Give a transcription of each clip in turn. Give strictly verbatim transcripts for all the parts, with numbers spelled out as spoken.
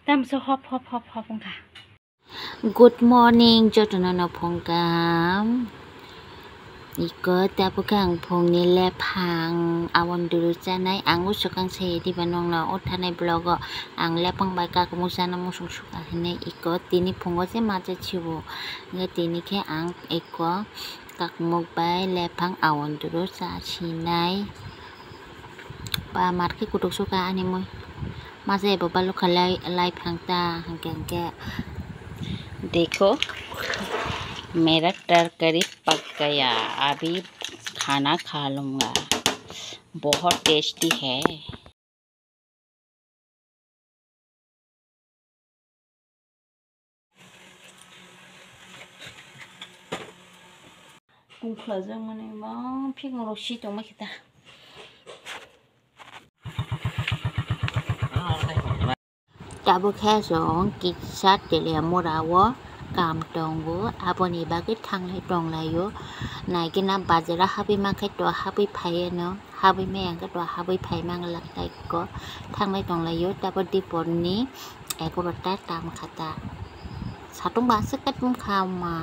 Tamsa hop hop hop hop wngkha. Good morning, jotono no phung kaham. Iko tabuk ang phungni lephang awon duru chanai. Ang usukang saye diba nongno o thanai vlog o ang lephang bai kakumuk chana musuk suka hinui. Iko tini phungo se macha chibo. Hingke tini khe ang iko kakumuk bai lephang awon duru cha sinai. Ba mat khe kutuk suka ani mui. Masa ebo balukha lai, lai phang ta hingke hingke. देखो, मेरा तरकारी पक गया, अभी खाना खा लूँगा, बहुत टेस्टी है। Tungkhlajak mani ma phikngo rok si tongma khe ta. Tabuk khe chwng kisa Teliamura o kam tongo, aboni bagwi thanglai tonglaio. Naikhe na bazar o habwi mankhe to habwi phaiya no, habwi maya khe to habwi phai manglak tai kho. Thanglai tonglaio tabuk dipor ni egaroh ta tam kha ta. Satung ba aswk kat wngkha ma.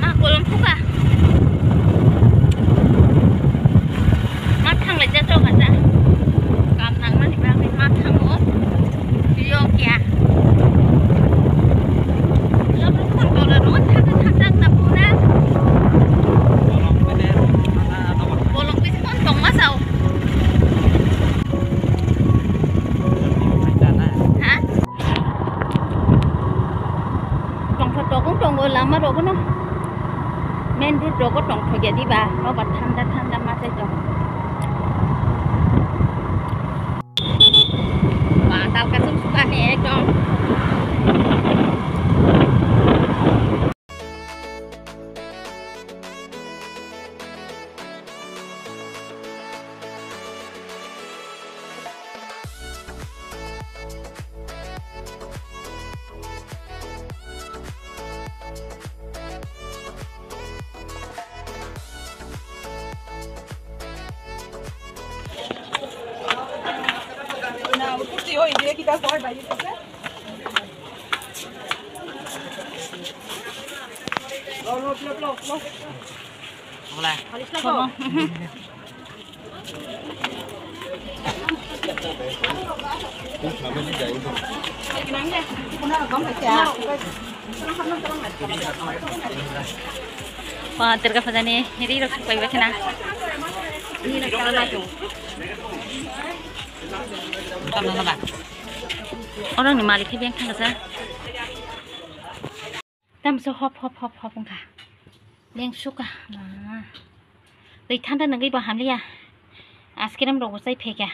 Ma kolom phuka. Ma thanglai jak jak kha ta. Kam nangmani bagwi ma thango. Yo kya. Lok lok tang tola no thang thang thang na pura. Kolom pisi kon tong ma sao. Ha? Tongthok tokong tongo lama rogo no. Main road rogo tongthok ya diba. Nobar thanda thanda ma sai tong. Ba, tal kasung suka ni ekdom. Wah, terka pajani, ri rok supai ba khena. Orang ni malik khe beng thang sa. Tamsa hop hop hop hop wngkha. Leng suka. Ma. Twi thanda nangwi bo hamliya. Ice cream rok bo chai phaikha.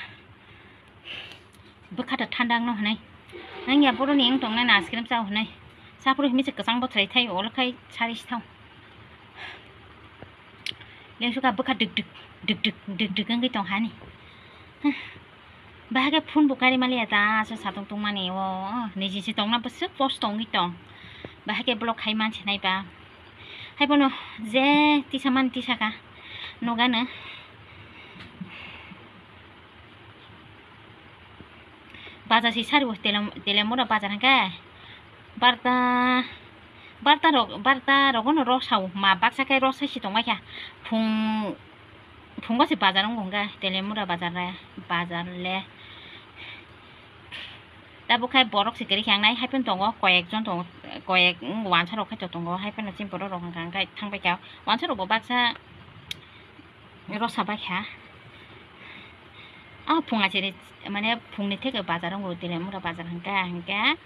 Bwkha da thanda wngno hwnwi. Nangya boroni wng tongnai na ice cream chao hwnwi. Saphuru himi se kwchang bo thrai thai olo khai sari si thao. Leng suka bwkha dik dik dik dik dik dik wngwi tong hani. Bahai khe phone bo kari maliya ta, aswk satung tungmani o, niji se tongna bwswk post tongwi tong. Bahai khe block khai man sinai ba. Hai bono je tisa mani tisa kha, nogano. Bazar si sari bo Teliam-, Teliamura bazar hwnkhe. Barta, barta rok, barta rogo no rok sao, ma baksa khe rok sai si tongmai kha. Phung Phungo se bazar wng wngkha, Teliamura bazar le, bazar le. Tabuk khai borok se kwrwi khe ang nai, hai phano tongo, koyek jon tongo, koyek, mm, wansa rok khai to tongo, hai phano chini borok rok hwnka hwnkhe thangbai kha, wansa rok bo baksa rosa bai kha. Ah, phung achiri, mane phungni theke bazar wng Teliamura bazar hwnka hwnkhe.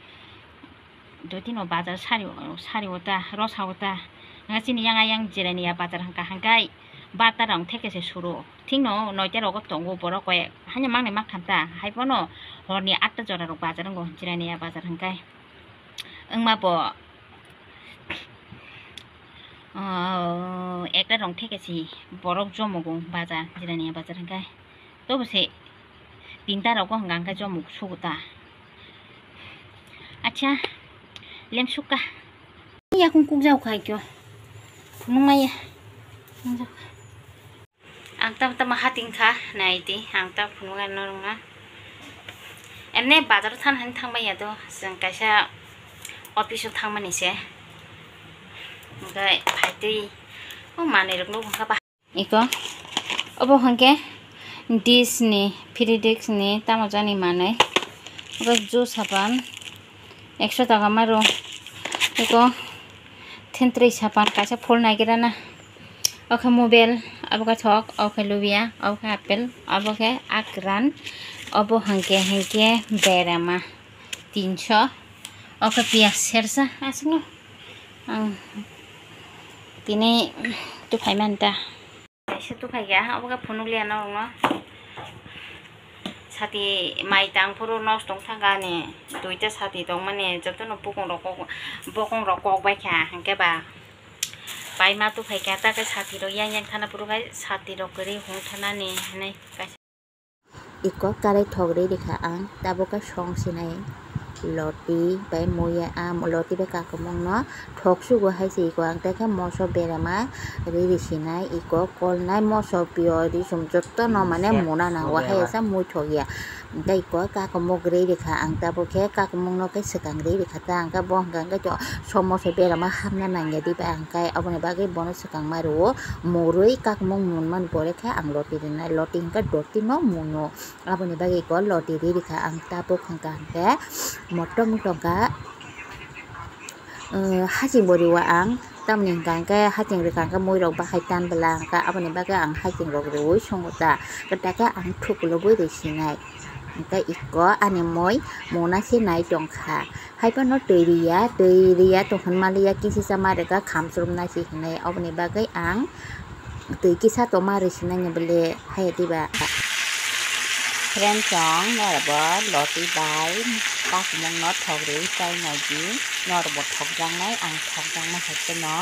Dotino bazar sari, sari o ta, rosa o ta. Nga chini yang ayang jirani ya bazar hangka hangkai. Barta rong theke se suru. Thik no noita rogo tongo borok koi. Hanya mangnai mak tham ta. Hai bono horni atta jora rok bazar wngko jirani ya bazar hangkai. Wngma bo, oh, ekta rong theke se borok jomogo bazar jirani ya bazar hangkai. Tobo se tinta rogo hwnka hwnkhe chomuk sugo ta. Acha, lem sukha. Yakung kuk jau khai kyo. Phunuk maya. Nung jau khai. Ang tamo tamo hating kha, naidi, ang ta phunukha norokno. Emne bazar o thang hani thangbai ya do, chwng kaisa office o thangmani se. Hwnkhe phaitwi o manwi rok nugo hwnkha ba. Iko, obo hwnkhe dish ni, free dish ni tamo jani manwi. Obo juice sapan, ekso taka maro. Iko, thentrwi sapan kaisa phul naigira na. Okhe mobile, abo khe thok, okhe lubia, okhe apple, abo khe akran, obo hwnkhe hwnkhe berama tinso, okhe piyaj sersa aswkno ang tini tuphai manta. Kaisa tuphai kha, abo khe phunukliya norokno. Sati mai tang phuru nosto wng thangkha ani duita sati tongmani jotono bokong rok kok, bokong rok kok bai kha hwnkhe ba paima tuphai kha ta khe sati rok yang yang thana phuru khai sati rok kwrwi hung thanani hinwi kaisa. Iko karai thok rwi rikha ang tabuk khe song sinai loti bai muya a loti bai kakumung no thok sugo hai se iko ang tei khe moso berama riri sinai iko kolnai moso piyori sum jotono mane muna nango hai se muithok ya. Tei iko kakumung rwi rikha ang tabuk khe kakumung no khe swkang rwi rikha ta ang khe bo hwnkha hwnkhe to somoso berama hamna nangya diba ang khe aboni bagwi bono swkang ma rwo murwi kakumung mun man pore khe ang loti rinai loti hwnkhe doti no muno. Aboni bagwi iko loti riri kha ang tabuk hwnkha hwnkhe motom tongkha, eh, haching bo riwo ang tamoni hwnkha hwnkhe haching rikha hwnkhe mui rok bahai tan bwla hwnkha aboni bagwi ang haching rok riwi songo ta kwta khe ang thukulubui rwi sinai hwnkhe iko ani mui muna se nai tongkha. Haiphano twi riya, twi riya tongkha maliya kisisa ma rega khamchwrwmnai se hinwi. Oboni bagwi ang twi kisa tongma rwsinai ni bwle haya diba. Friend chong norokbo loti bai kakumung no thok rwi chai nai di, norokbo thokjaknai, ang thokjakma hai kheno.